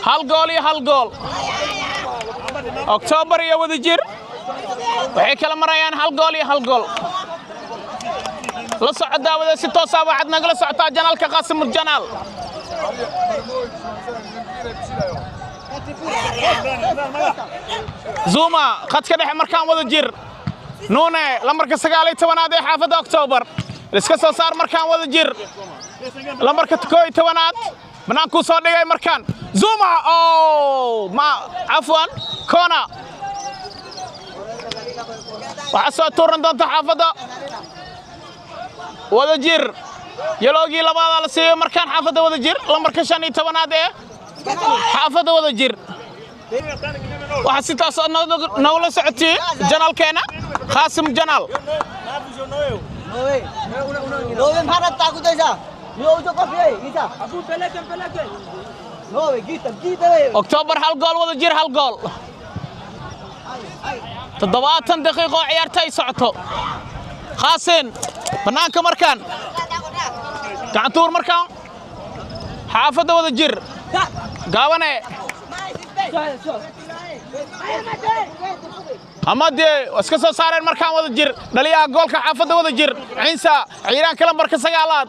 Hal gool iyo hal gool. Oktoobar iyo Wadajir waxay kala marayaan hal gool iyo hal gool. La soco, daawada, si toosa waxaad nagala socotaa channelka Qaasim Channel. Zuma khadka dhexe markaan, Wada Jir. Nuune, lambarka 19aad ee xaafadda Oktoobar, iska soo saar markaan. Wada Jir, lambarka 11aad banaankuu soo dhigay markaan. Zuma, oh ma, cafwan, corner waxaa soo tuuran doonta xaafadda Wada Jir. Yellowgii labaadaa la siiyo markaan xaafadda Wada Jir, lambarka 15aad ee xaafadda Wada Jir. Waxaa si taas nogula socotii channelkeena Qaasim Channel. Nove mara taku desa. Nove kofi gita. Nove gita gita. Oktoobar hal gool, Wada Jir hal gool. 70 daqiiqo ciyaarta ay socoto. Qaasin bannaanka markaan, gacantuur markaan xaafadda Wada Jir. Gaabane ama dee iska soo saareen markaan Wada Jir. Dhaliyaha goolka xaafadda Wada Jir, Ciisa, ciyaaraanka lambarka 9aad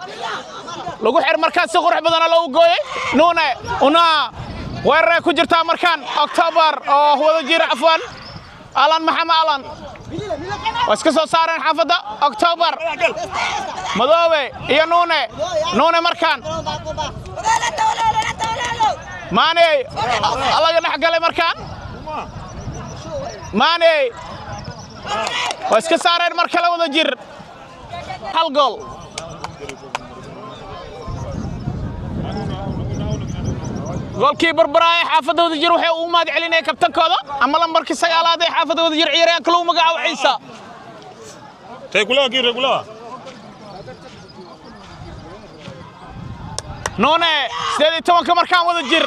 lagu xir markaan, si qurux badana loogu gooyey. Nuune una weeraray ku jirtaa markaan Oktoobar oo Wada Jir, cafwan, Alan Maxamed Alan waa iska soo saareen xaafadda Oktoobar. Madoobe iyo Nuune. Nuune markaan, Maaney laga dhex galay markaan. Maaney waa iska saareen mar kale. Wada Jir hal gool. Goolkii barbaraaya xaafadda Wada Jir waxay ugu mahad celinaya kabtankooda ama lambarkii 9aad ee xaafadda Wada Jir, ciyaaryahanka lagu magacaabo Ciisa. Regula aqui, regula. Nuune, 18ka markaan, Wada Jir,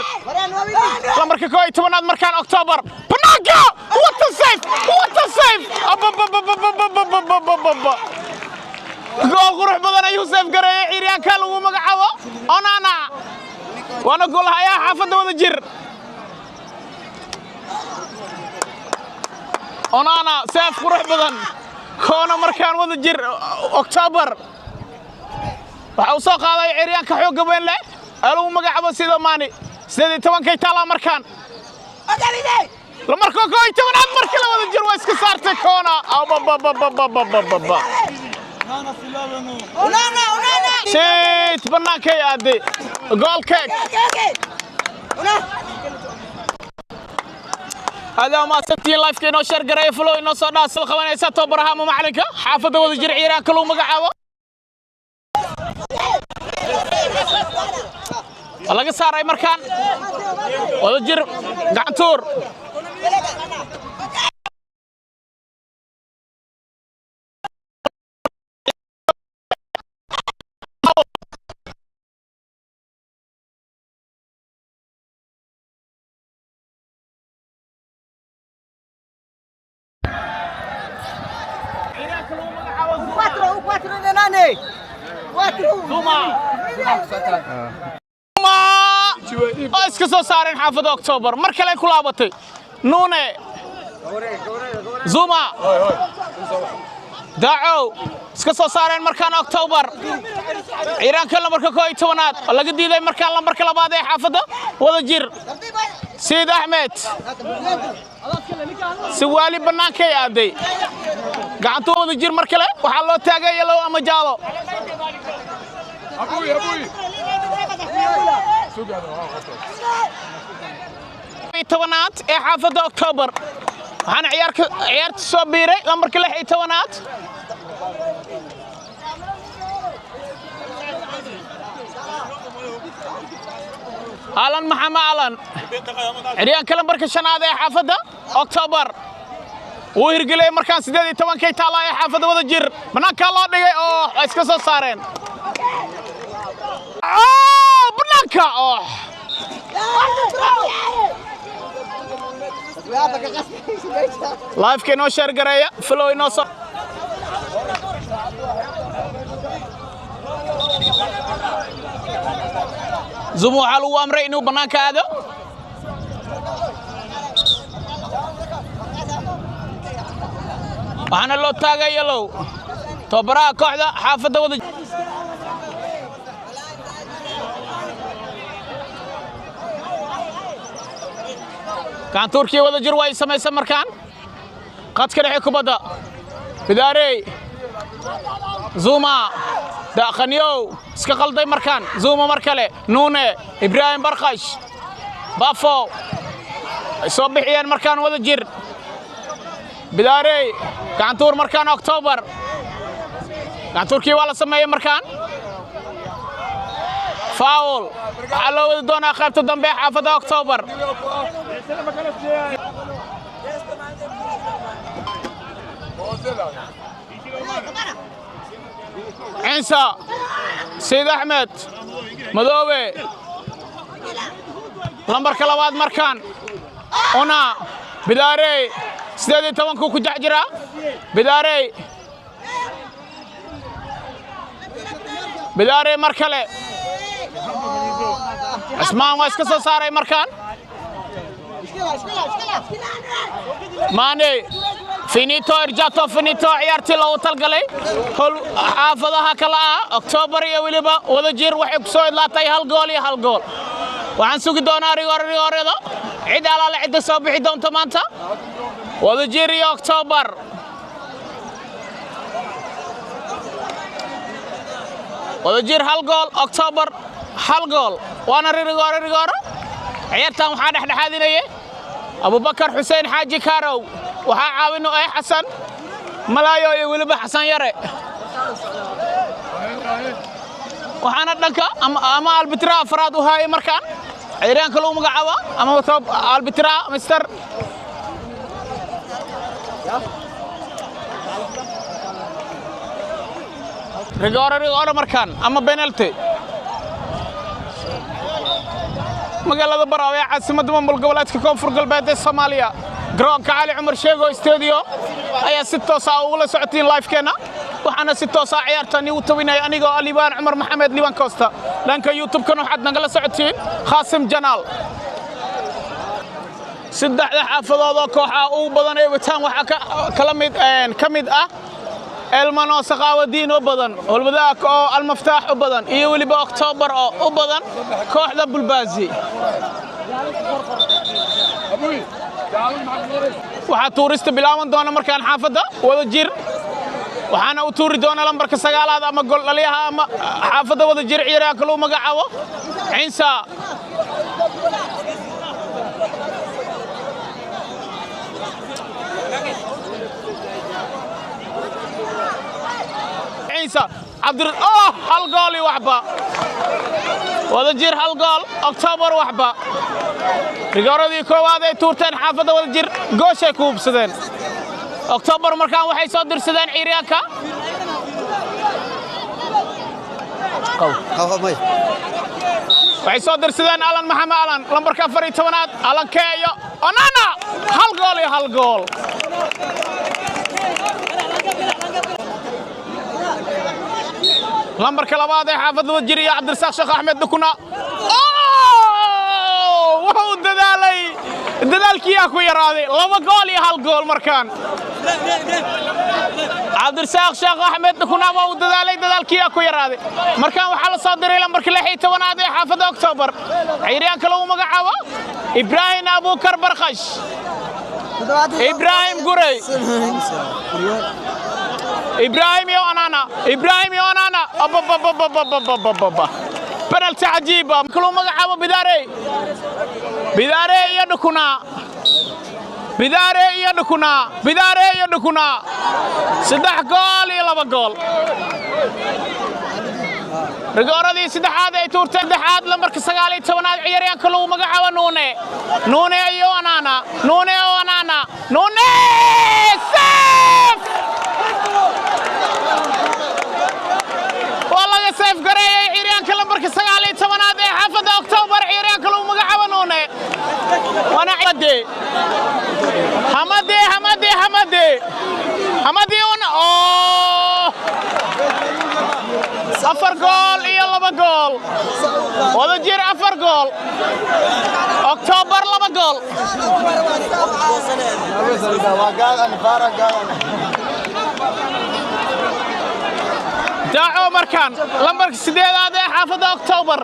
lambarka 11aad markaan, October, banaanka! What a save, what a save! Abababababababababa! Gool qurux badan ayuu save gareeyay ciyaaryahanka lagu magacaabo Onana, waana goolhayaha xaafadda Wada Jir. Onana, save qurux badan. Corner markaan, Wada Jir. October waxa uu soo qaaday ciyaaryahanka xoogga weyn leh ee lagu magacaabo sida Maani. 18kay taalaa markaan, marka 11aad markii la Wada Jir waa iska saartay. Corner, abababababababa! Shit, bannaankay aaday. Goal kick. Adaa mahadsantihiin. Liveka inoo share gareeya, follow inoo soo dhaasal qabanaysa tababaraha ama macalinka xaafadda Wada Jir, ciyaaryahanka lagu magacaabo. Waa laga saaray markaan Wada Jir. Gacantuur. Quatro, quatro, Nane. Quatro. Zuma oo iska soo saareen xaafadda October. Mar kale ku laabatay. Nuune, Zuma, Daacow, iska soo saareen markaan October. Ciiraanka lambarka 11aad oo laga diiday markaan. Lambarka labaad ee xaafadda Wada Jir, Sayid Axmed, si waali bannaankay aaday. Gacantuu Wada Jir mar kale waxaa loo taagay yellow ama jaalo. Abuy, abuy. 10aad ee xaafadda October waxaana ciyaarka ciyaarta soo biiray lambarka 16aad. Alan Maxamed Alan, ciryaanka lambarka shanaad ee xaafadda October, wuu hirgeliyey markaan. 18kay taala ee xaafadda Wada Jir, bannaankaa loo dhigay oo ay iska soo saareen. Bannaanka oh. Liveka inoo share gareeya, follow inoo soo. Zuma waxaa lagu amray inuu bannaanka aado. Waxaana loo taagay yellow tababaraha kooxda xaafadda wada. Gacantuurkii wada jir way samaysan markaan. Qadka dhexe kubadda Bidaarey, Zuma, Daqanyow iska qalday markaan. Zuma mar kale, Nuune, Ibraahim Barkash, Bafo ay soo bixiyeen markaan wada jir. Bidaarey, gacantuur markaan October. Gacantuurkii waa la sameeyey markaan. Foul waxaa loo wadi doonaa qaybta dambe ee xaafadda October. Ciisa Sayid Axmed Madoobe, lambarka labaad markaan. Una Bidaarey, 18-kuu ku jex jiraa Bidaarey. Bidaarey mar kale, Cismaan waa iska soo saaray markaan. Maane finito irjato finito. Ciyaartii loogu talgalay hol xaafadaha kale ah October iyo weliba Wadajir waxay ku soo idlaatay hal gool iyo hal gool. Waxaan sugi doonaa rigoore, rigoorada cid alaale cidda soo bixi doonto maanta, Wadajir iyo October. Wadajir hal gool, October hal gool, waana rigoore, rigoore. Ciyaartan waxaa dhexdhexaadinayay Abubakar Xuseen Xaaji Kaarow, waxaa caawino ee Xasan Malaayo iyo weliba Xasan Yare. Waxaana dhanka ama albitra afraad u haayay markaan ciyaaryahanka lagu magacaabo ama albitra Mister rigoore, rigoore markaan ama penalty. Magaalada Baraawe ee caasimadda maamul goboleedka Koonfur Galbeed ee Soomaaliya, garoonka Cali Cumar Sheego Stadium ayaa si toos ah ugula socotiin live-keena. Waxaana si toos ah ciyaartan igu tawinaya anigoo ah Liibaan Cumar Maxamed, Liibaan Costa. Dhanka YouTube-kana waxaad nagala socotiin Khaasim Janaal. Saddexda xaafadood oo kooxaha ugu badan ee wataan waxaa kala mid ka mid ah Elman oo Saqaawadiin u badan, Holwadaak oo Almaftaax u badan, iyo weliba Oktoobar oo u badan kooxda Bulbaazi. Waxaa tuurista bilaaban doona markaan xaafadda wada jir. Waxaana u tuuri doona lambarka sagaalaad ama goldhaliyaha ama xaafadda wada jir ciyaaryahanka lagu magacaabo Ciisa. Ciisa Cabdir. Oh, hal gool iyo waxba! Wada jir hal gool, Oktoobar waxba. Rigooradii koowaad ay tuurteen xaafadda wada jir gooshay ku hubsadeen. Oktoobar markaan waxay soo dirsadeen ciyaaryahanka. Waxay soo dirsadeen Alan Maxamed Alan, lambarka 14-aad, Alan Keeyo Onana. Hal gool iyo hal gool. Lambarka labaad ee xaafadda Wadajir iyo Cabdirasaaq Sheekh Axmed Dhukuna wuxuu dadaalay, dadaalkiyaa ku yaraaday. Laba gool iyo hal gool markaan. Cabdirasaaq Sheekh Axmed Dhukuna waa uu dadaalay, dadaalkiyaa ku yaraaday. Markaan waxaa la soo diray lambarka 16-aad ee xaafadda Oktoobar, ciyaaryahanka lagu magacaabo Ibraahim Abuukar Barkhash, Ibraahim Gurey. Ibrahim iyo Onana, Ibrahim iyo Onana. Ababababababababa, penalty cajiiba! Lagu magacaabo Bidaare, Bidaare iyo Dhukuna, Bidaare iyo Dhukuna, Bidaare iyo Dhukuna. Saddex gool iyo laba gool. Rigooradii saddexaad ay tuurtay, saddexaad, lambarka 19-aad, ciyaaryahanka lagu magacaabo Nuune. Nuune iyo Onana, Nuune oo Onana, Nuune save! Waa laga save gareeyey ciyaaryahanka lambarka 19-aad ee xaafadda Oktoobar, ciyaaryahanka lagu magacaabo Nuune. Waana hamade, hamade, hamade, hamade, hamadi una oo. Afar gool iyo laba gool. Wadajir afar gool, Oktoobar laba gool. Gool. Daaco markaan lambarka 8aad ee xaafadda October.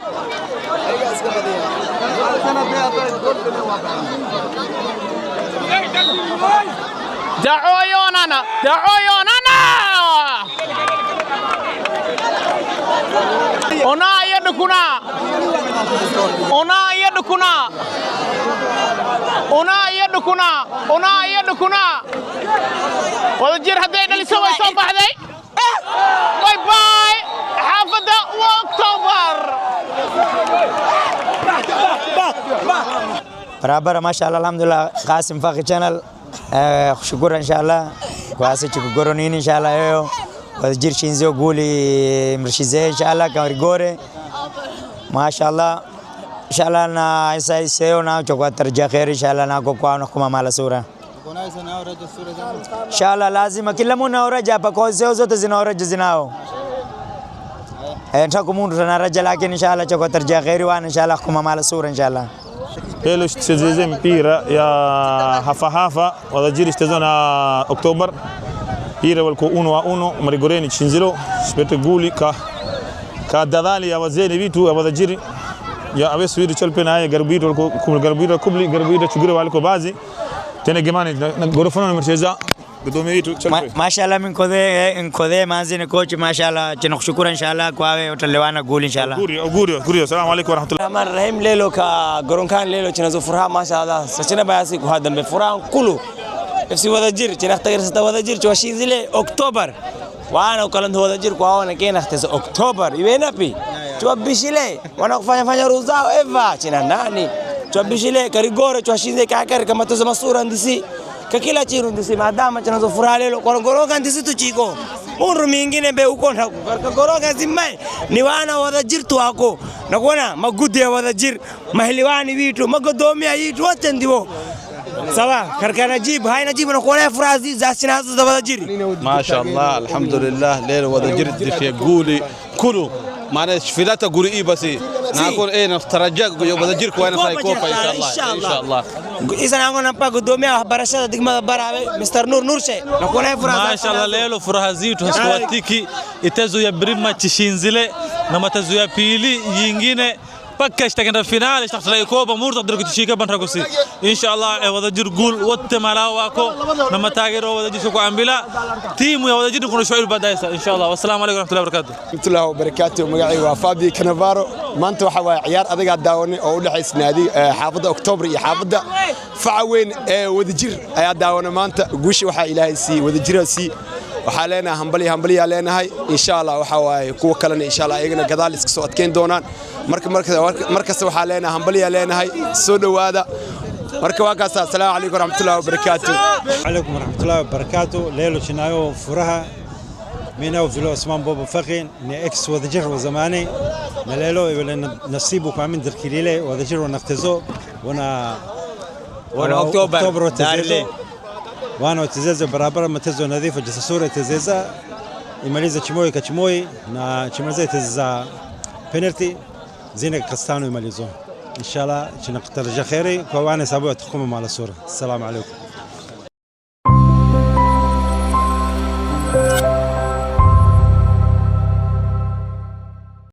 Daaco iyo Onana, Daaco iyo Onana, Ona iyo Dhukuna, Ona iyo Dhukuna, Ona iyo Dhukuna, Ona iyo Dhukuna. Wadajir hadday dhaliso way soo baxday. Bye bye xaafadda October. Barabara, mashallah, alhamdulillah. Qasim Faqi Channel, shukran inshallah kwa sisi chikugoro nini inshallah leo Wadajir shinzio guli mrishize inshallah kwa rigore mashallah inshallah na isa iseo na chokwa tarjia khair inshallah na kwa na kuma mala sura inshallah lazima kila mtu na raja hapa kwa zeo zote zina raja zinao nataka mundu tana raja lakini inshallah chokwa tarjia khair wa inshallah kuma mala sura inshallah. Leo tucheze mpira ya hafa hafa Wadajir icheza na Oktober. Mpira walikuwa 1-1 Marigoreni chinziro sipete guli ka dadali ya wazee vitu ya Wadajir ya awesu vitu chalpe na ya garbido walikuwa garbido kubli garbido chugure walikuwa bazi tena gemani na gorofano nimecheza godomi vitu chalpe. Mashallah min kodhe manzi ni coach mashallah tunakushukuru inshallah kwa wewe utalewana goli inshallah. Gurio gurio assalamu alaykum wa rahmatullahi. Rahman Rahim lelo ka goronkan lelo chinazo furaha mashallah sachina bayasi ku hadambe furaha kulu FC Wadajir chinakhtagirsata Wadajir chwashinzile October wana ukalando Wadajir kwa wana kena khtaza October iwenapi chwabishile wana kufanya fanya ruzao eva china nani chwabishile karigore chwashinze kakari kama toza masura ndisi kakila chiru ndisi madama chinazo furaha lelo kwa goroka ndisi tuchiko mundu mingine mbe uko na goroka zimai ni wana Wadajir tu wako na kuona magudi ya Wadajir mahiliwani vitu magodomia yitu wote ndio sawa karka najib hay najib na kuona furaha za sinazo za Wadajir. ما شاء الله الحمد لله ليله Wadajir في قولي كله معناه شفيلاته قولي بس نقول ايه نترجى Wadajir kwa na kopa inshallah inshallah. Isa nango nampa gudomia waxbarashada degmada Baraawe Mr Nur Nurshe na kuona furaha ما شاء الله lelo furaha zitu haswatiki itezo ya brima chishinzile na matezo ya pili yingine paka ishtakenda finali ishtakhtala ikoba murta dirku tishika banrakusi inshallah Wadajir goal wote malao wako na matagero Wadajir ku ambila timu ya Wadajir kuna shucuur badaysa inshallah. Wassalaamu alaykum wa rahmatullahi wa barakatuh. Rahmatullahi wa barakatuh. Magacay waa Fabi Canavaro. Maanta waxa waa ciyaar adiga daawanay oo u dhaxaysa naadi xaafadda October iyo xaafadda Facaweyn ee Wadajir ayaa daawanay maanta. Guusha waxa Ilaahay siiyay Wadajir siiyay. Waxaa leenahay hambali hambali yaa leenahay inshallah waxa waaye kuwa kalena inshallah ayagana gadaal iska soo adkeyn doonaan. Marka markasta waxaa leenahay hambali yaa leenahay soo dhawaada. Marka waa kaas assalaamu alaykum warahmatullahi wabarakatuh. Alaykum warahmatullahi wabarakatuh. Lelo chinayo furaha mina vilo Osman Bobo Faqin ni ex Wadajir wa zamani na lelo wala nasibu kwa min dirkilile Wadajir wa naftezo wana October tezezo wana tezezo barabara matezo nadhifa jasasura tezeza imaliza chimoi kachimoi na chimaliza tezeza penalty zina kastano imalizo inshallah chinaqtarja khairi kwa wana sababu tukumu mala sura. Assalamu alaykum.